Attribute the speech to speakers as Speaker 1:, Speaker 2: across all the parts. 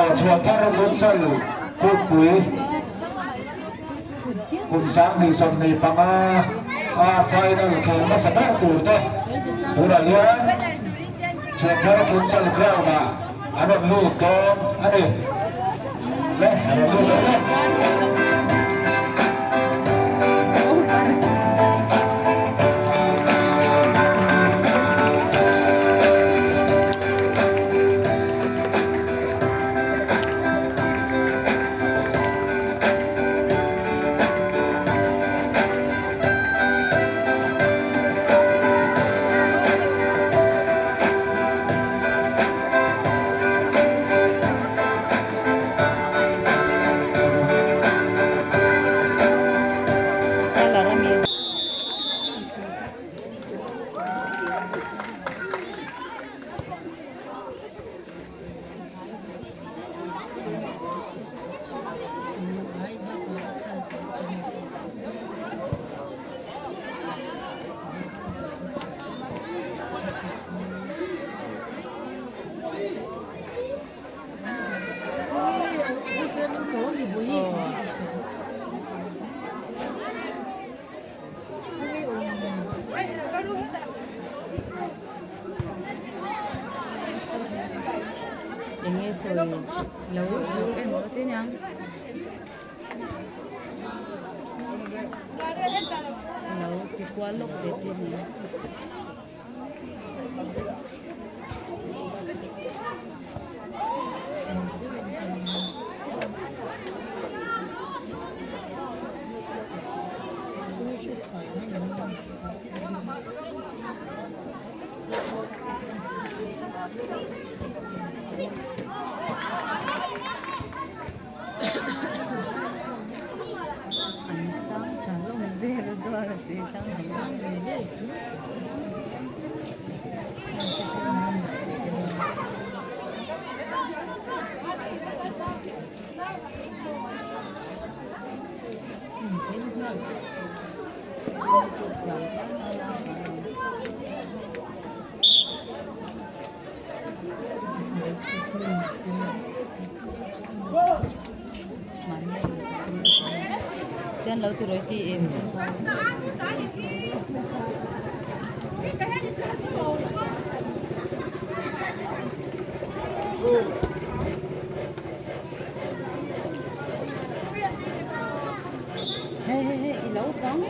Speaker 1: Aw Chhuanthar Futsal Kutpui kum 2025 a final khel hmasa ber tur te tunah hian Chhuanthar Futsal Ground ah an rawn lut dawn a ni. Le, an rawn lut dawn e.
Speaker 2: Enge sawi lo lo en rawh te nia. Lo ti kual lawk ve te nia. An sang tha hlawm zel a zuar a si tlang an sang ve ve Chuan lo ti rawi ti em chu. Hei hei hei i lo chang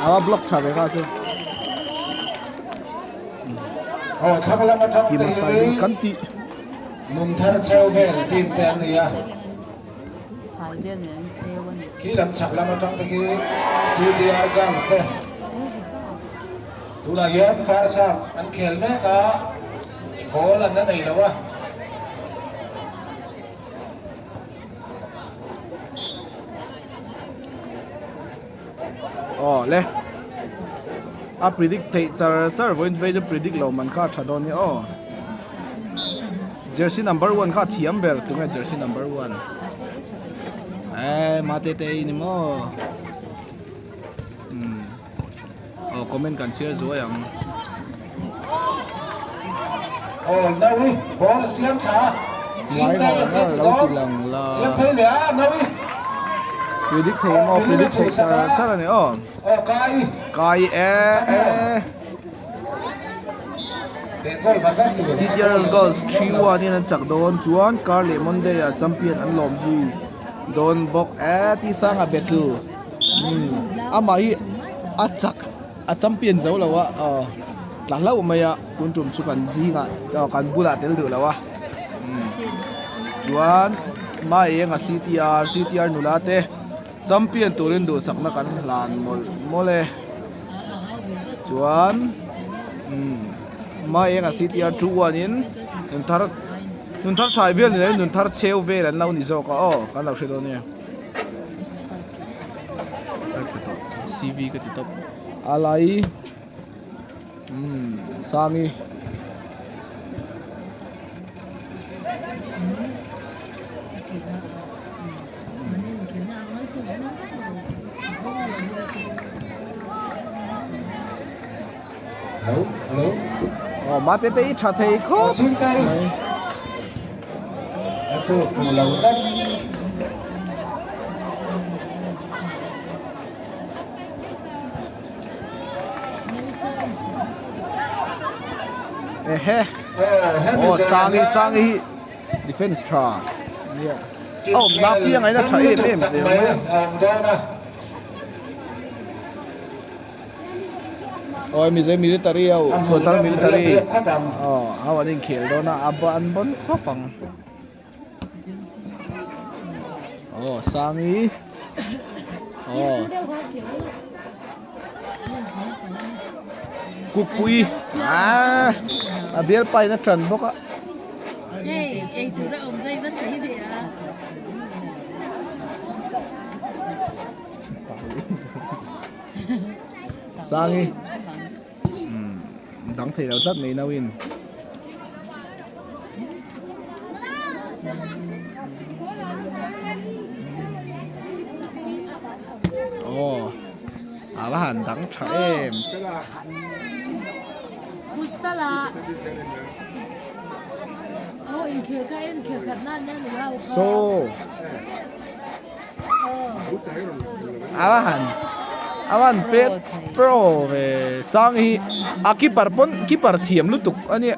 Speaker 3: Awa block tha ve kha chu.
Speaker 1: Aw thlang lam atang te hi
Speaker 3: kan ti.
Speaker 1: Nun thar cheu vel team te an ni a. Khi lam chhak lam atang te khi CTR Girls te. Tunah hian first half an khel mek a, goal an la nei lo a.
Speaker 3: Aw le. A predict theih char char vawiin phei chu predict lo man kha a tha dawn nia aw. Jersey number 1 kha a thiam ber tunge jersey number 1. Eh mate te i ni maw. Hmm. Aw comment kan chhiar zuai ang.
Speaker 1: Aw Nawi ball siam tha.
Speaker 3: Ngai ngar ngar lo ti lang la.
Speaker 1: Siam phei leh a Nawi.
Speaker 3: Predict thei emaw predict thei char char ani aw.
Speaker 1: Aw Kai.
Speaker 3: Kai e e. CTR Girls 3-1 in an chak dawn chuan kar leh Monday ah champion an lawm zui dawn bawk e ti sanga betlu. Amah hi a chak a champion zo lo a aw tla hlauh mai a tun tum chu kan zingah aw kan bulah tel duh lo a chuan hma enga CTR CTR nula te champion turin duhsakna kan hlan mawlh mawlh e chuan hma enga CTR 2-1 in nun thar nun thar chhai vel ni lovin nun thar cheu vel an lo ni zawk a aw kan lo hre dawn nia. CV ka ti tawp a lai umm Sangi. Aw mate te i tha thei khawp mai. Ehe aw sangi sangi hi defense tha nia a awmna piangah hian a tha em em zel mai a. Awi Mizo military ho chhuatar military aw ho an inkhel dawn a a an bawn khawp ang aw Sangi aw Kukpui ah a bialpa in a tan bawk a. Sangi umm dang thei lo tlat mai no in. Aw a va han dang tha em. Saw. A va han a va han pet pro ve sang hi a keeper pawn keeper thiam lutuk a nia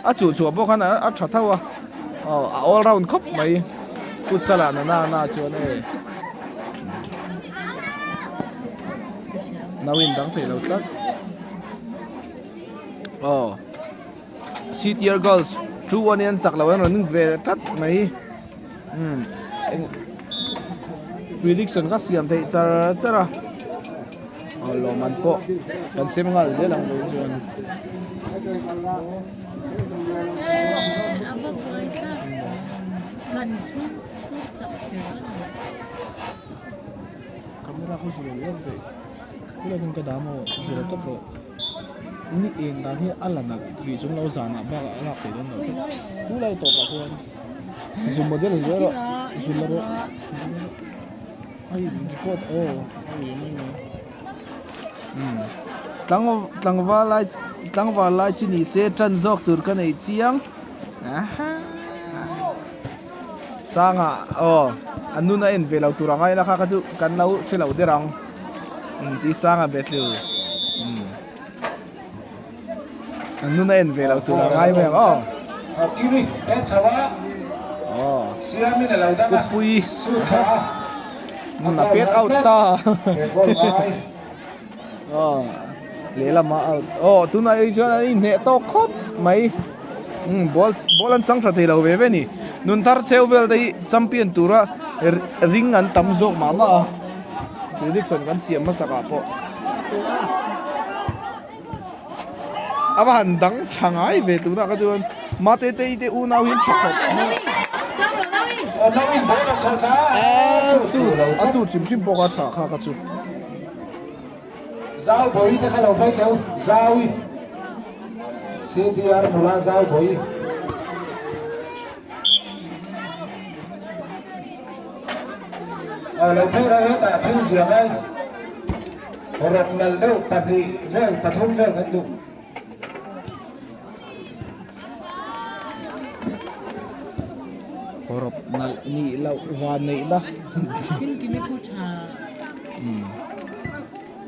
Speaker 3: a chuh chhuah pawh khan a tha tho a aw a all round khawp mai futsal ah nana na chuan e nau in dang thei lo tlat aw ctr girls 2-1 in an chak lo an rawn ning ve tlat mai. Umm eng prediction kha siam theih char char a aw lawmman pawh kan sem nghal zel ang lo chuan. Camera khu zul lawk ve khulai khan ka dah maw zul tawp rawh ni eng dan hi a la nalh rih chung lo zanah bakah a lak theih dawn lo khulai tawpah khuan. Zu model zel rawh zu la rawh ai record aw umm tlang tlangval lai tlangval lai chu ni se tan zawk tur ka nei chiang sanga aw a nun a en ve lo tur ang a ila kha kha chu kan lo hre lo der ang umm tih sanga betlu umm. An nun a en ve lo tur a ngai mai ang aw. Aw Kupui nun a pet out ta aw lehlamah out aw tunah hi chuan an inhneh tawk khawp mai umm ball ball an chang tha thei lo ve ve a ni nun thar cheu vel te hi champion tura ring an tam zawk mah mah a prediction kan siam hmasak ah pawh. A va han dang tha ngai ve tunah kha chuan mate te i te unau hi an tha khawp mai a suit a suit hrim hrim pawh kha a tha kha kha chu.
Speaker 1: Zau bawi te kha lo phei teu Zaui CDR nula Zau bawi. Lo phei ro hetah thil ziah ngai. Rawk nalh deuh pahnih vel pathum vel kan duh.
Speaker 3: Rawk nalh nih loh van neih na.
Speaker 2: Kimkimi khu tha.
Speaker 3: Umm.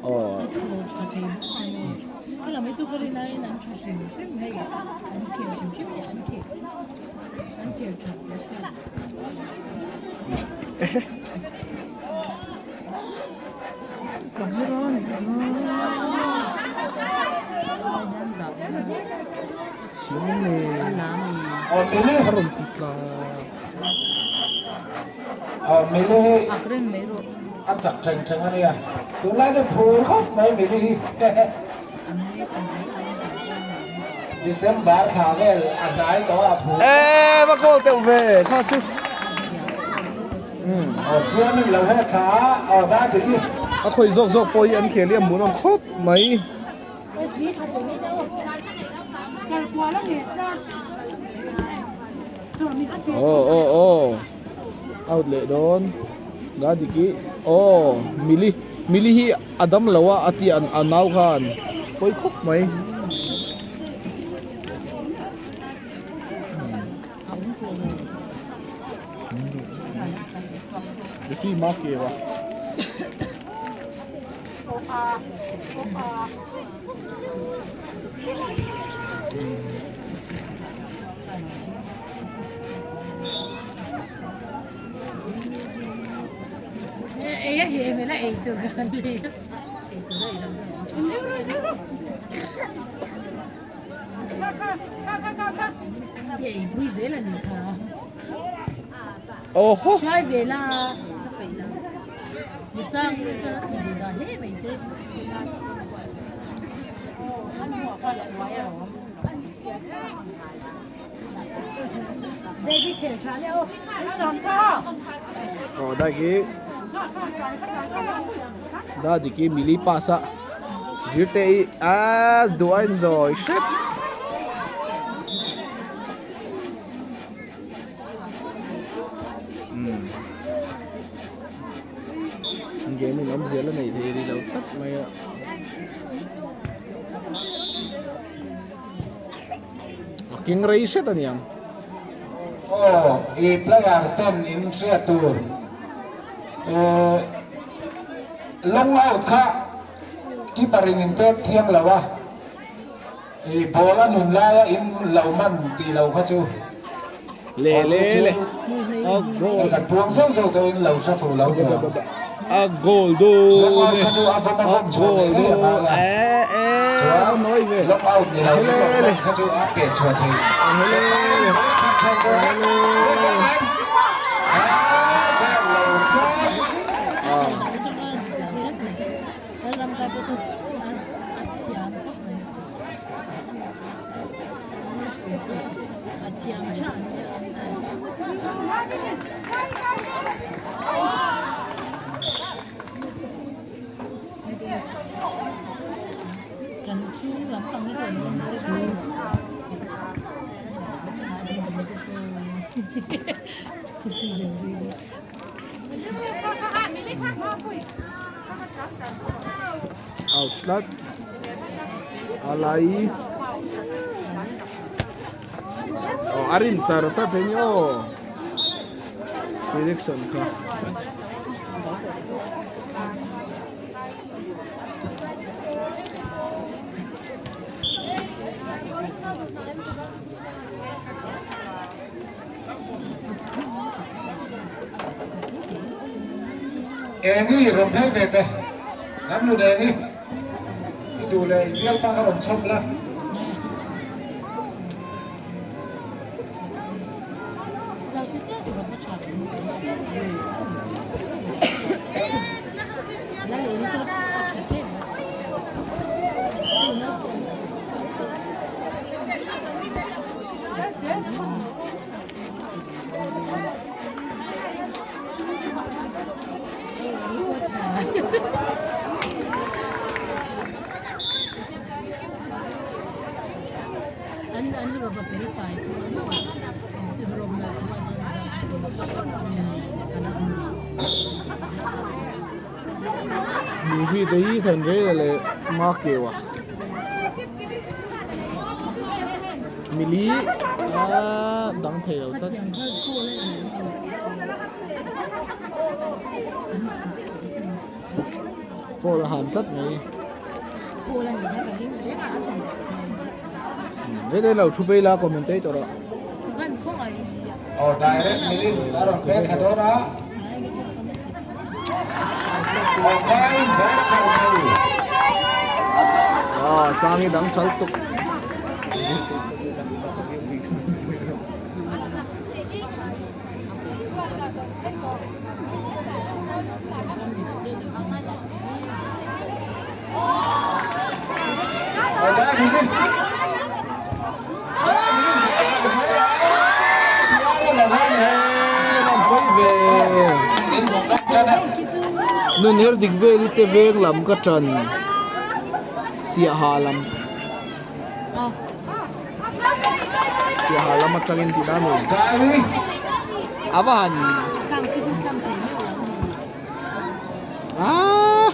Speaker 3: Aw.
Speaker 2: A thaw tha thei bawk sia maw. Helam hi chu ka rin aiin an tha hrim hrim hei an khel hrim hrim hi an khel an khel tha ka hria.
Speaker 3: Ehe. A rawn ti tla.
Speaker 1: A chak cheng cheng a nia tunlai chu phur khawp mai mili hi December thla vel a hnai tawh a phur.
Speaker 3: Eee va goal teuh ve kha chu.
Speaker 1: Aw siamin lo he thla a aw da dik i.
Speaker 3: A khawi zawk zawk pawh hi an khel hi a hmuhnawm khawp mai. Aw aw aw out leh dawn Dadiki aw mili mili hi a dam lo a a ti a nau khan pawi khawp mai. Awhaw. Aw dai khi da diki mili pass a zirte i a duh a in zawi hrep. Game in awmzia la nei thei rih lo tlat mai a. A keng rei hret a niang.
Speaker 1: Aw i players ten in hriat tur eh long out kha keeper in in pek thiang lo a i ball a nun laia in lo man tih lo kha chu
Speaker 3: Le le le a goal
Speaker 1: kan puang zeuh zeuh tawh in lo hre fu lo niang.
Speaker 3: A goal dawn
Speaker 1: Long out
Speaker 3: e
Speaker 1: kha chu a vawm a
Speaker 3: a
Speaker 1: vawm chhuah
Speaker 3: goal
Speaker 1: ngei ngei a
Speaker 3: dawn
Speaker 1: ngai a.
Speaker 3: e e a
Speaker 1: Chuan
Speaker 3: nawi ve
Speaker 1: long out ni lo
Speaker 3: hele
Speaker 1: in
Speaker 3: le
Speaker 1: long kha chu a pet chhuah thei.
Speaker 3: hele le hele le Out tlat a lai aw a rin char char thei ni aw prediction kha.
Speaker 1: Engi rawn phei ve teh lam lut Engi i duh leh i bialpa kha rawn chhawp la.
Speaker 3: Movie te hi than rel leh Makeu a mili a dang thei lo tlat. Phone a ham tlat mai. Hei lo thu phei la commentator ah.
Speaker 1: Aw direct milin a rawn pek thla dawn a. Aw khai ball a khalh chho.
Speaker 3: Ah sangi dang thal tuk. Nun her dik vel i te veng lam ka tan siaha lam siaha lam atangin tih na ni a va han ah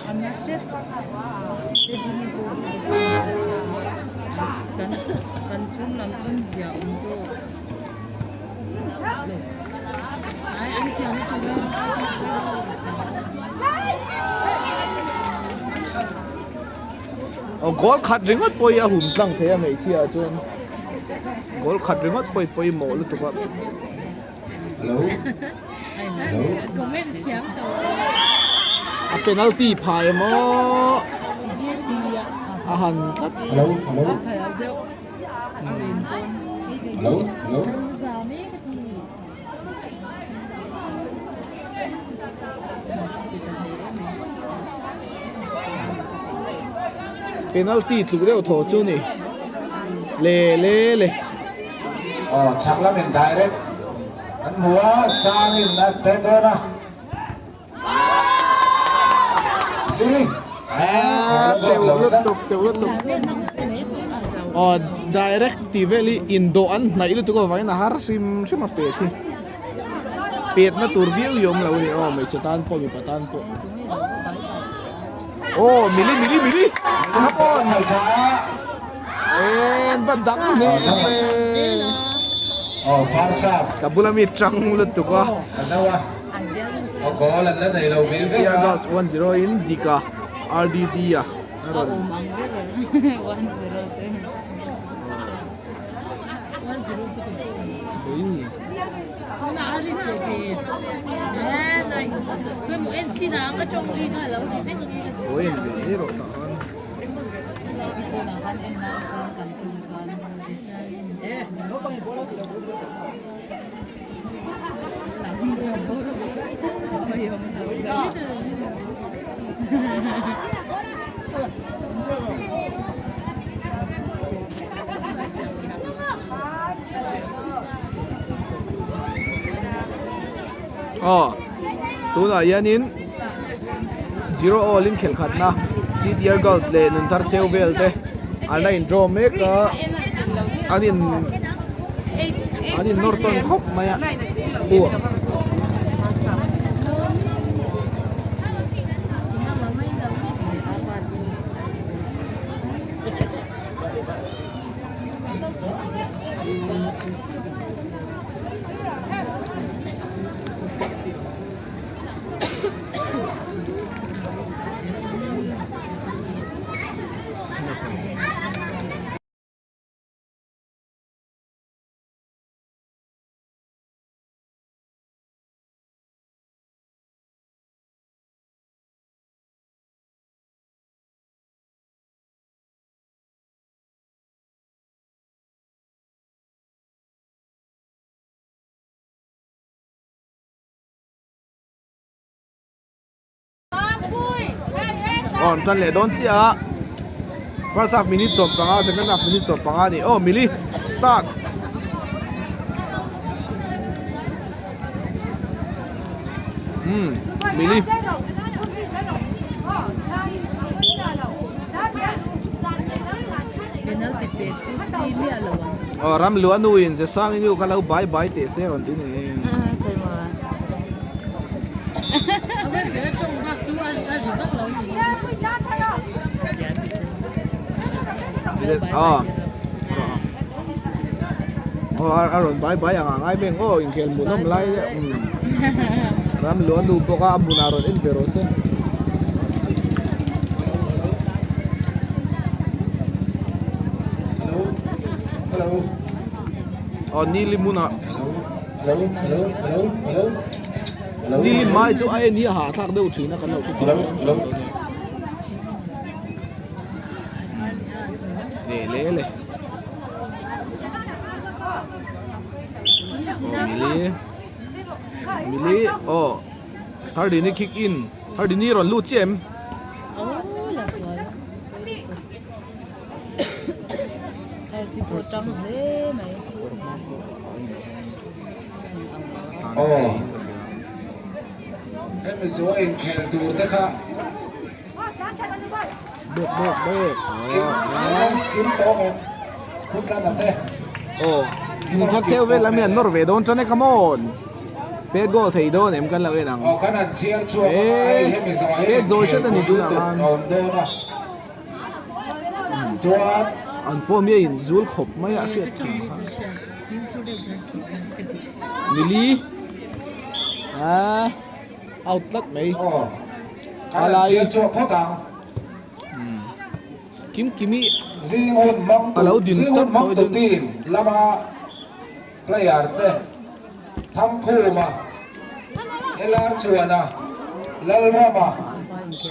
Speaker 3: Aw goal khat ringawt pawh hi a hum tlang thei a hmeichhia ah chuan goal khat ringawt pawh hi pawimawh lutuk a. A penalty phah em aw a han tlat. Penalty tluk deuh thaw chu ni le le le.
Speaker 1: Aw chhak lamin direct an hmu a sangin an pet dawn a.
Speaker 3: Aw direct tih vel hi indawh an hnaih lutuk avangin a har hrim hrim a pet hi petna tur viau hi a awm lo a ni aw hmeichhe tan pawh mipa tan pawh aw mili mili mili come on en va dang hneh ve ka bula mi tang lutuk a. Tear gas 1-0 in Dika RDD a a rawn Aw en ve mai rawh tah khan. Aw tunah hianin zero all in khelh khatna cdr girls leh nunthar cheu vel te an la in draw mek a an in an in nawr tawn khawp mai a uah. Aw an tan leh dawn chiah a first half minute 15 second half minute 15 a ni aw mili start. Umm mili.
Speaker 2: Penalty pek chu chi miah lo ang.
Speaker 3: Aw ram luah nu in ze sang in u kha lo bai bai teh se rawn ti ni. Aw a rawn bai bai ang a ngai beng aw inkhel hmuhnawm lai deuh ram luah nu bawk a a hmunah rawn en ve rawh se. Aw nili hmunah nili hmai chu a en hi a hahthlak deuh thin a kan lo hrethiam hram hram dawn e. Le le le aw mili mili aw thardini kick in thardini rawn lut chiah em.
Speaker 1: Hemi zawh inkhel tur te kha.
Speaker 3: Bek bek bek.
Speaker 1: Kim tawng em? Khutlan a te.
Speaker 3: Aw. Hmun thar cheu vel lam hi an nawr ve dawn tan e come on. Pet goal thei dawn em kan lo en ang.
Speaker 1: Aw kan han chhiar chhuak a hei hemi zawh hi
Speaker 3: Pet zawi hret a ni tunah khan.
Speaker 1: Awm dawn a. Chuan
Speaker 3: an form hi a in zul khawp mai a hriat theih kha. Mili ah out tlat mai.
Speaker 1: Aw kan han chhiar chhuak phawt ang.
Speaker 3: Kim Kimi
Speaker 1: Zing hun hmang
Speaker 3: a lo din
Speaker 1: Zing
Speaker 3: chat
Speaker 1: hun hmang
Speaker 3: tawh
Speaker 1: tu
Speaker 3: dawn.
Speaker 1: team lama players te Thangkhuma, LR Chuana, Lalrama,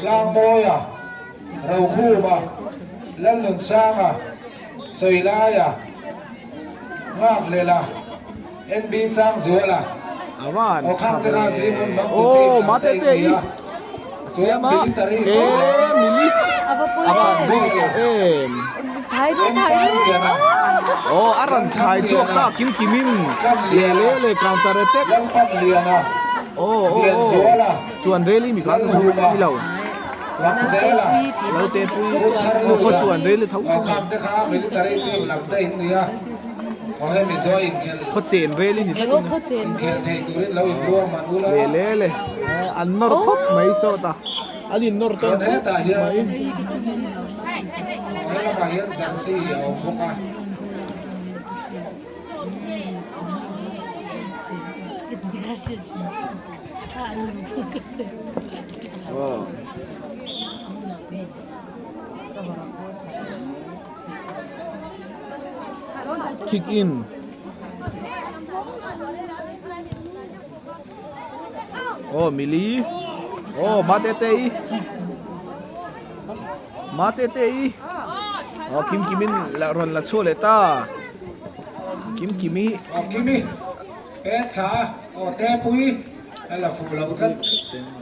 Speaker 1: Tlangmawia, Rokhuma, Lalnunsanga, Sawilaia, Nghaklela, NB Sangzuala,
Speaker 3: Avan
Speaker 1: aw
Speaker 3: tha
Speaker 1: khang te kha
Speaker 3: ve
Speaker 1: zing hun hmang tu
Speaker 3: aw
Speaker 1: team lam
Speaker 3: mate
Speaker 1: te in
Speaker 3: te
Speaker 1: ni
Speaker 3: i
Speaker 1: a. Chuan
Speaker 3: siama
Speaker 1: military
Speaker 3: e mili
Speaker 1: Avan
Speaker 3: em aw a rawn thai chhuak ta kim kimin le le le counter attack aw aw aw chuan rally mi kha chu ni lo lalte pui aw khaw chuan rally tho chu khaw chen rally ni tlat in le le le an nawr khawp mai sawt a. An in nawr tawn
Speaker 1: Chuan
Speaker 3: khawp
Speaker 1: hetah hian
Speaker 3: mai.
Speaker 1: He lamah hian jersey a awm bawk a.
Speaker 3: Kick in. Aw mili aw mate te i mate te i aw kim kimin la rawn la chhuah leh ta kim kimi
Speaker 1: aw kimi e thla aw te pui a la fuh lo tlat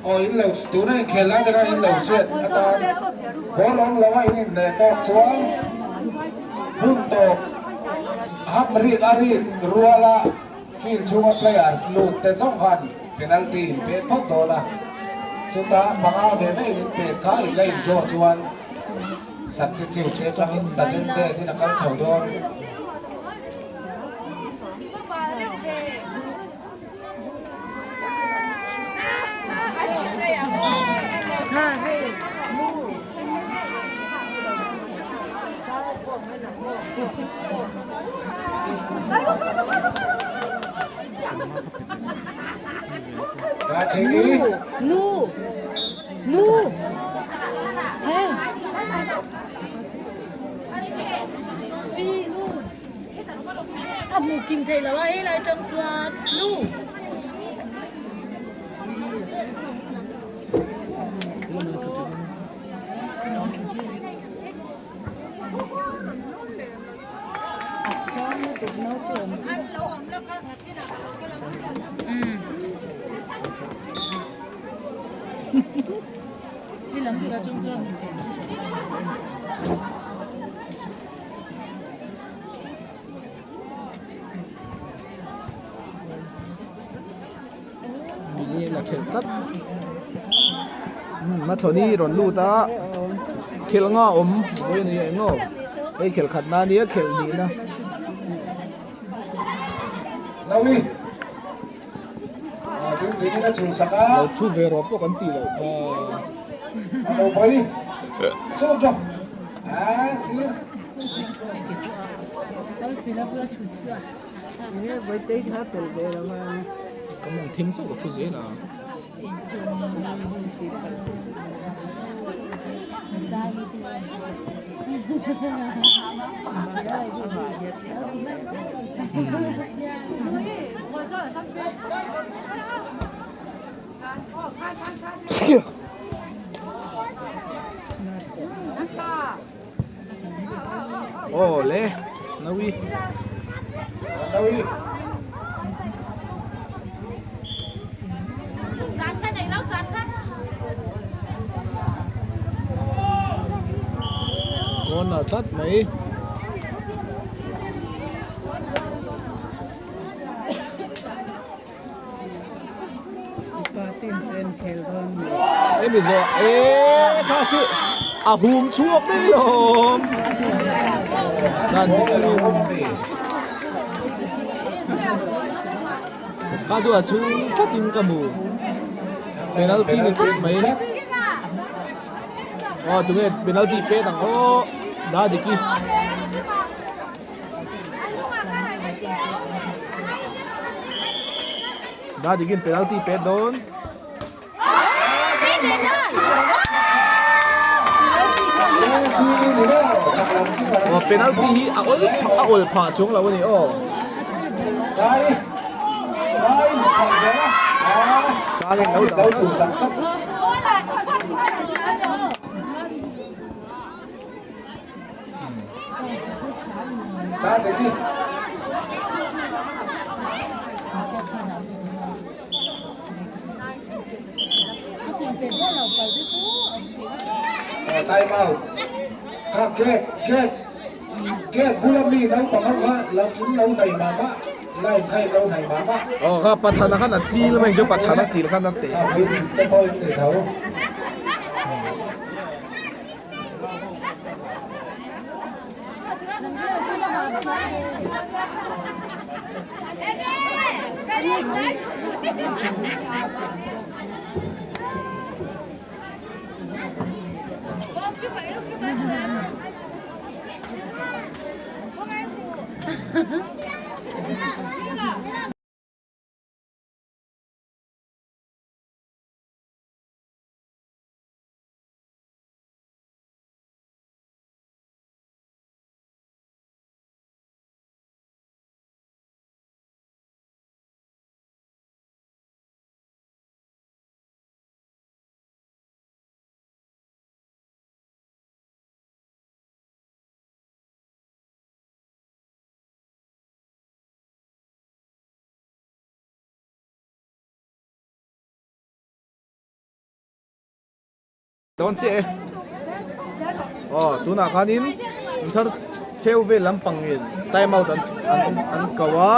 Speaker 1: aw in lo tuna inkhel lai te khan in lo hriat atan goal awm lo a in inhneh tawk chuan hun tawp ham rik a rik ruala Field chhunga players lut te zawng khan penalty in pet phawt dawn a, chuta panga ve ve in pet kha in la in draw chuan substitute te atangin sudden death in a kal chho dawn.
Speaker 2: Nu nu nu he nu a hmu kim thei lo a helai tang chuan nu.
Speaker 3: Mili la thelh tlat umm Mathawni rawn lut a khelh nga awm vawi a ni eng aw hei khelh khat na nia khelh nihna. Lo thu ve rawh pawh kan tih loh kha. Ka mawng thim chauh ka thu zel a. Aw le Nawi.
Speaker 1: Nawi.
Speaker 3: Corner tlat mai. Hemi zawh eee kha chu a hum chhuak daih lawm. Dan chi Kha chu a chhung tlatin ka hmu. Penalty ni tlat mai. Aw tunge penalty pet ang aw Dadiki. Dadikin penalty pet dawn. Aw penalty hi a awl a awl phah chuang lo a ni aw. Sangin lo dah tlat.
Speaker 1: Time out. Kha gate gate gate bula mi naupang ho kha lo in lo nei mah mah line kha in lo nei mah mah.
Speaker 3: Aw kha pathana khan a chil mai chu pathana chil khan a teh.
Speaker 1: Kha pui te pawh in ti tho.
Speaker 3: Dawn chiah e. Aw tunah khanin in thar cheu vel lampang in time out an an an ko a.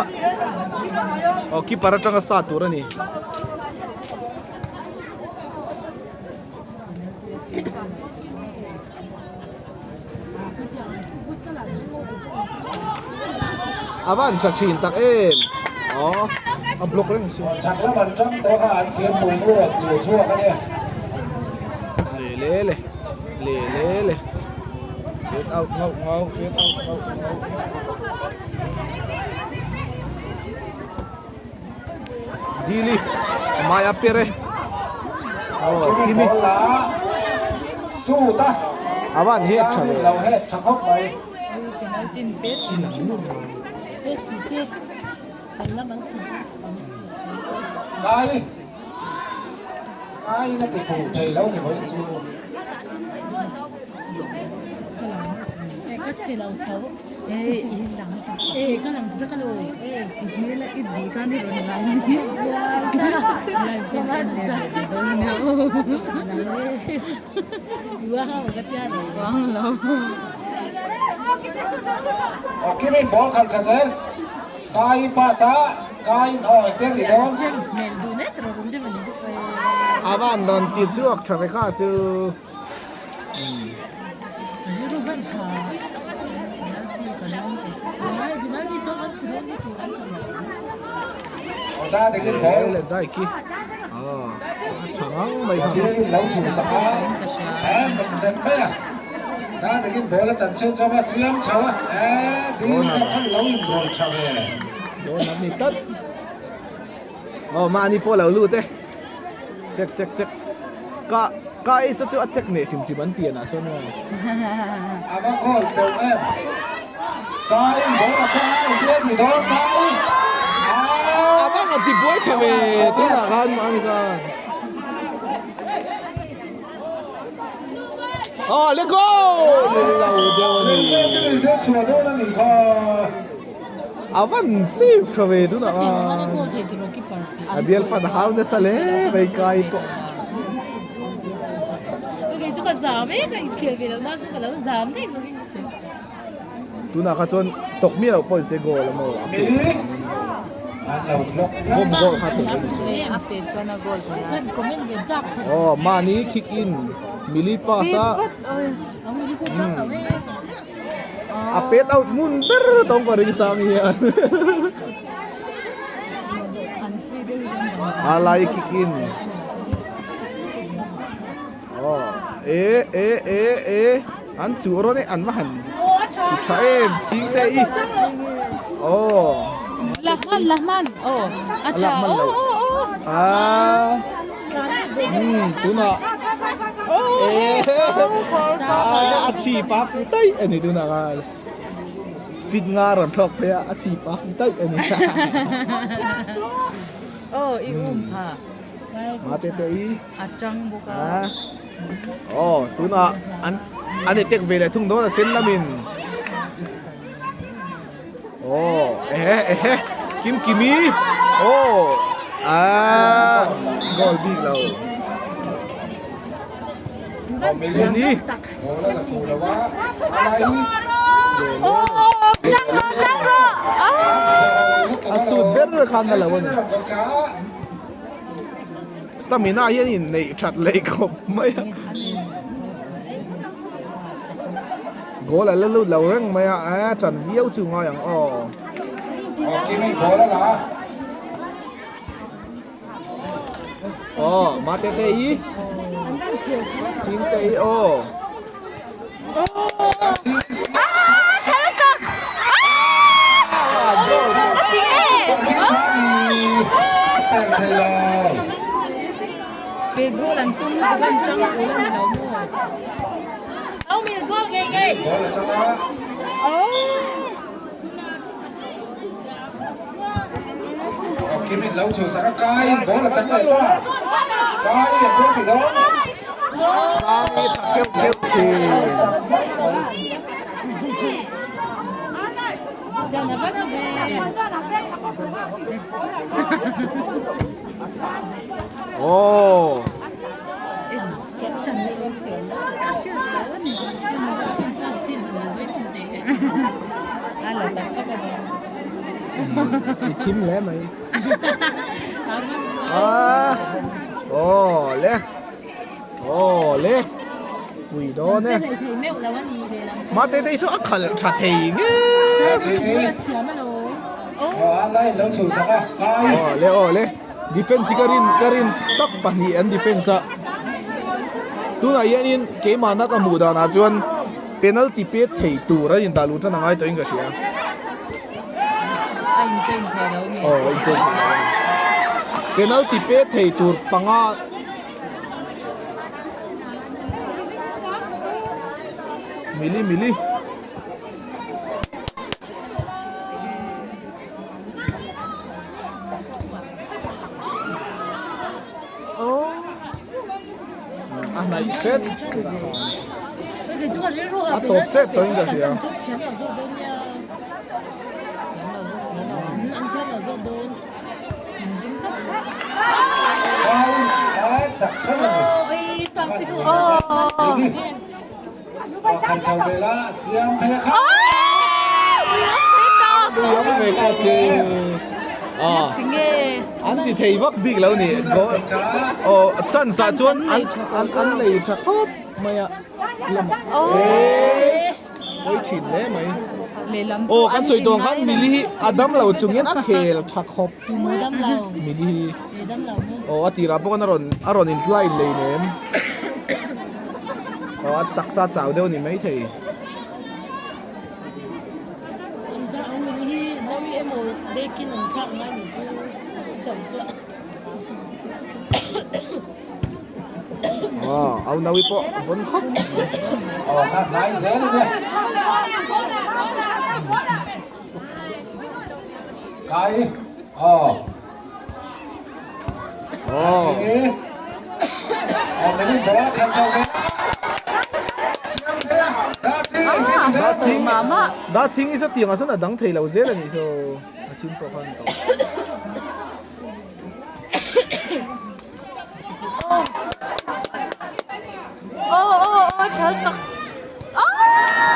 Speaker 3: Aw keeper atanga start tur a ni. A van tha thin tak em aw a block reng si.
Speaker 1: Chak lam an tang tawh a an thiam pui nu rawn chu chhuak a nia.
Speaker 3: Le le le le le le get out ngau ngau get out ngau ngau. Dili mai a per e. Aw kimi.
Speaker 1: Suta.
Speaker 3: Avan het tha ve.
Speaker 1: Lo het tha khawp mai. Kai. Kai na ti fu thei lo ni hoi chu.
Speaker 2: Ka chhe lo tho. E ka lang vek alo.
Speaker 4: I hmel a i di khan i rawn lang ni. Wang lo.
Speaker 1: Kimi ball khalh tha zel. Kai pass a, kai in aw engte ti dawn.
Speaker 3: Avan rawn ti chhuak tha ve kha chu. Aw mahni pawh lo lut e check check check ka ka ei saw chu a check leh hrim hrim an pian ah sawn maw.
Speaker 1: Ava goal teuh em kai ball a chang a engtin a tih dawn kai
Speaker 3: a bang a ti buai tha ve tunah khan mahni khan aw le goal lo deuh a ni.
Speaker 1: Ni se chu ni se chhuah dawn a nih kha.
Speaker 3: A van save tha ve tunah khan. A bialpa hau nasa hle mai kai pawh. Tunah kha chuan tawk miah loh pawh in se goal a maw a pek vangin. Bawm goal kha thei lo ni chu. Aw mahni kick in mili pass a a pet out ngun ber tawng ka ring sang hian a lai kick in aw e e e e an chuh rawn e an va han ti tha em chhing te i aw
Speaker 4: Lahman lahman aw a tha
Speaker 3: lahman lo a um tunah e a chhi pa fu taih a ni tunah khan fit nga rawn thlawk phei a a chhi pa fu taih a ni
Speaker 4: aw i um pha
Speaker 3: mate te i
Speaker 4: a tang bawk a
Speaker 3: aw tunah an an attack ve leh thung dawn a sen lamin aw ehe ehe kim kimi aw ah goal bik lo ni a sut ber khan a lo a ni. Stamina hian in neih that leh khawp mai a. Goal a la lut lo reng mai a, a tan viau chu ngai ang aw. Aw, mate te i. Ching te i aw. Sangi tha keuh keuh thin. Aw. I thim hle mai. Ah. Aw le. Aw le. Pui dawn e. Mate te chu a khalh tha thei nge. Aw le aw le. Defense hi ka rin ka rin tak pahnih an defense a. Tunah hianin keimahna ka hmuh danah chuan penalty pet thei tur a indah luh tan a ngai tawhin ka hria.
Speaker 4: A inchain thei lo nge?
Speaker 3: Aw a inchain thei lo a ni. Penalty pet thei tur panga Mili mili. A hnaih hret tunah khan a tawp chet tawhin ka hria. An ti thei vak bik lo ni aw chance ah chuan an an nei tha khawp mai a yes pawi thin hle mai aw kan sawi tawh ang khan mili hi a dam lo chung hian a khel tha khawp mili hi aw a tirah pawh khan a rawn a rawn incline lei nem. Aw a taksa chau deuh a ni maithei. Aw au naui pawh a bawn khawp mai. Dah ching i saw tiangah sawn a dang thei lo zel a nih saw a ching pawh khan tawh.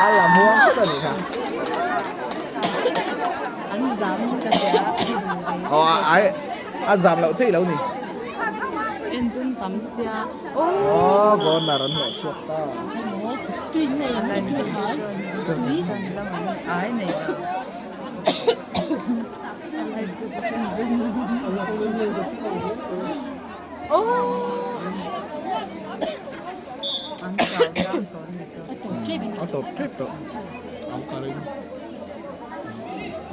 Speaker 3: A la muang hret a nih kha. Aw ai a zam loh theih lo ni.
Speaker 4: En tum tam sia.
Speaker 3: Aw corner an hlawh chhuak ta.
Speaker 2: Tui nei ang tui hal. Tui.
Speaker 4: Ai nei lo.
Speaker 3: A tawp tep tawh ang ka ring.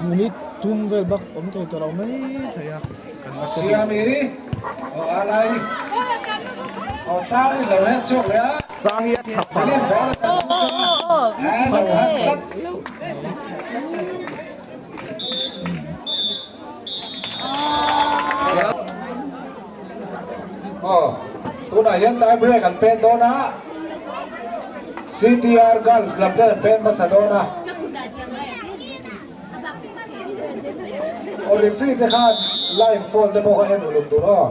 Speaker 3: Minute thum vel bak awm thei tawh lo mai thei a. Kan la hre
Speaker 1: Siami aw alai aw Sangi lo hen chhuak leh a.
Speaker 3: Sangi a tha pah.
Speaker 1: A lo han tlat. Aw, tunah hian tie break an pen dawn a, CTR Girls lam te an pen hmasa dawn a. Aw, referee te khan line foul te pawh kha en uluk tur aw.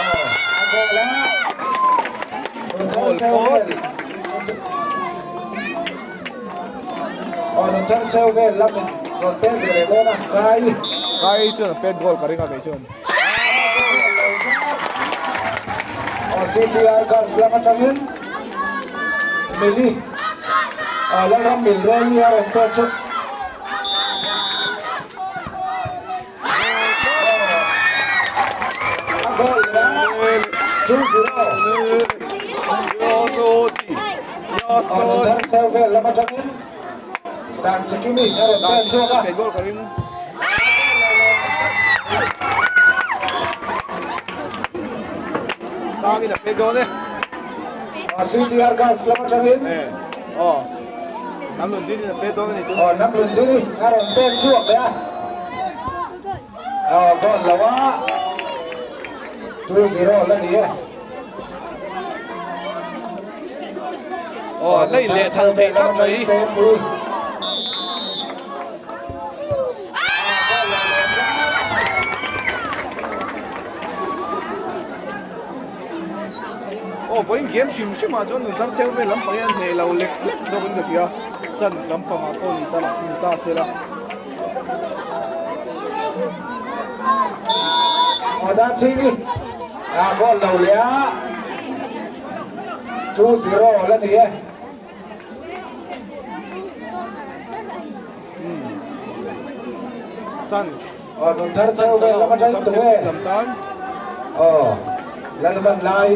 Speaker 1: Aw, a goal a. Goal vel. Aw rawn thar cheu vel lam in rawn pet ve leh dawn a, Kai.
Speaker 3: Kai chuan a pet goal ka ring a kei chuan.
Speaker 1: Aw CTR Girls lam atangin Mili aw Lalram Mil Rally a rawn pet chu. A goal leh a, 2-0. Aw rawn thar cheu vel lam atangin Dan Chikimi a rawn pek chhuak a. Aw CTR Girls lam atangin Aw Nam Lundini a rawn pek chhuak leh a. Aw goal lo a, 2-0 la ni e.
Speaker 3: Aw lei leh thal thei tlat mai. Aw vawiin game hrim hrim ah chuan nunthar cheu vel lampang hian hneh lo lek lek zawk in ka hria chance lampang ah pawh ni ta la ni ta se la.
Speaker 1: Aw dan chhing i a goal lo leh a 2-0 la ni e.
Speaker 3: Chance.
Speaker 1: Aw nun thar cheu vel lam atang tu nge. Aw Lalvan lai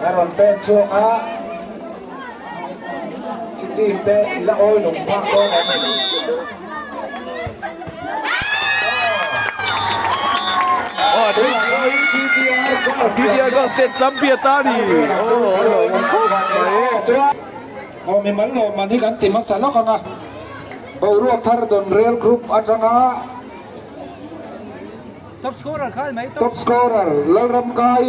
Speaker 1: a rawn pen chhuak a. I team te i la awi lung phak dawn em?
Speaker 3: Aw CTR Girls te champion ta ni. Aw a lawmawm khawp mai.
Speaker 1: Aw mimal lawmman hi kan ti hmasa lawk ang a, boruak thar dawn Rail Group atanga
Speaker 5: Top scorer khal mai
Speaker 1: top scorer Lalramkai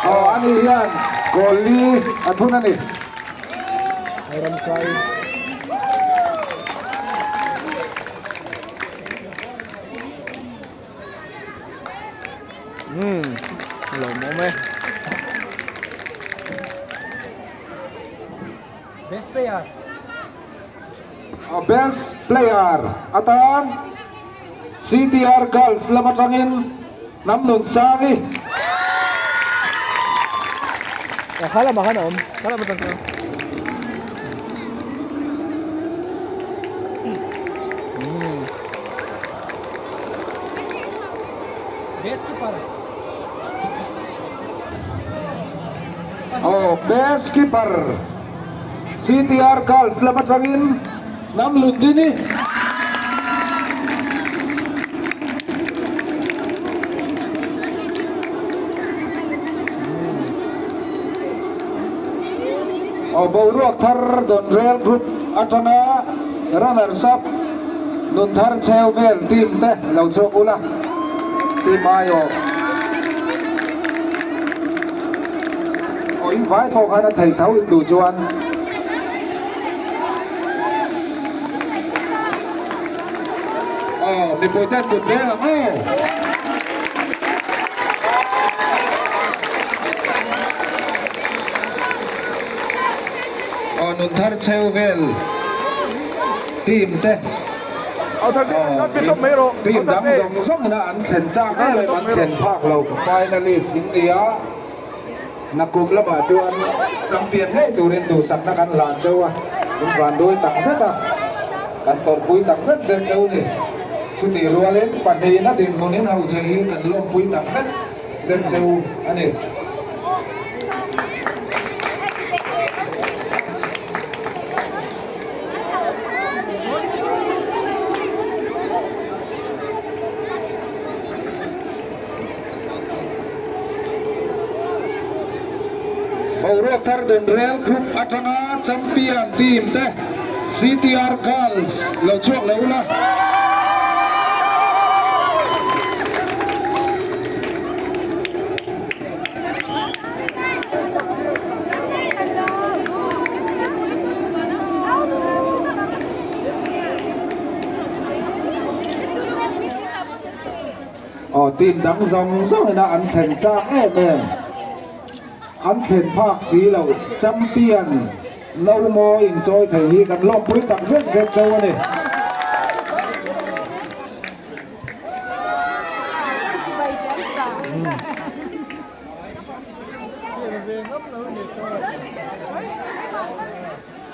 Speaker 1: aw ani hian goal li a thun a ni.
Speaker 3: Lalramkai. Hmm, lawmawm e.
Speaker 5: Best player.
Speaker 1: Best player atan CTR Girls lam atangin Hnamnunsangi.
Speaker 3: Kha lamah khan a awm, kha lam atang khan.
Speaker 5: Best keeper.
Speaker 1: Aw, best keeper. CTR Girls lam atangin Hnam Lundini. Aw boruak thar dawn Rail Group atanga runners up nun thar cheu vel team te lo chhuak ula team aiawh aw in vai pawh khan a theih tho in duh chuan. Aw mipui ten kut beng ang aw. Aw nun thar cheu vel team te.
Speaker 3: Au Tharte khan pe tawp mai rawh.
Speaker 1: Team dang zawng zawng ina an thlen chak em em an thlen phak lo finalist in ni a, nakum lamah chuan champion ngei turin duhsakna kan hlan cheu a, in vanduai tak zet a, kan tawrhpui tak zet zet cheu ni. Chutih rualin pahnihna dinhmun in ho thei hi kan lawmpui tak zet zet cheu a ni. Boruak thar dun rel group atanga champion team te CTR Girls lo chhuak leh ula. Aw team dang zawng zawng ina an thlen chak em em an thlen phak si lo champion no mawi inchawi thei hi kan lawmpui tak zet zet chauh a ni.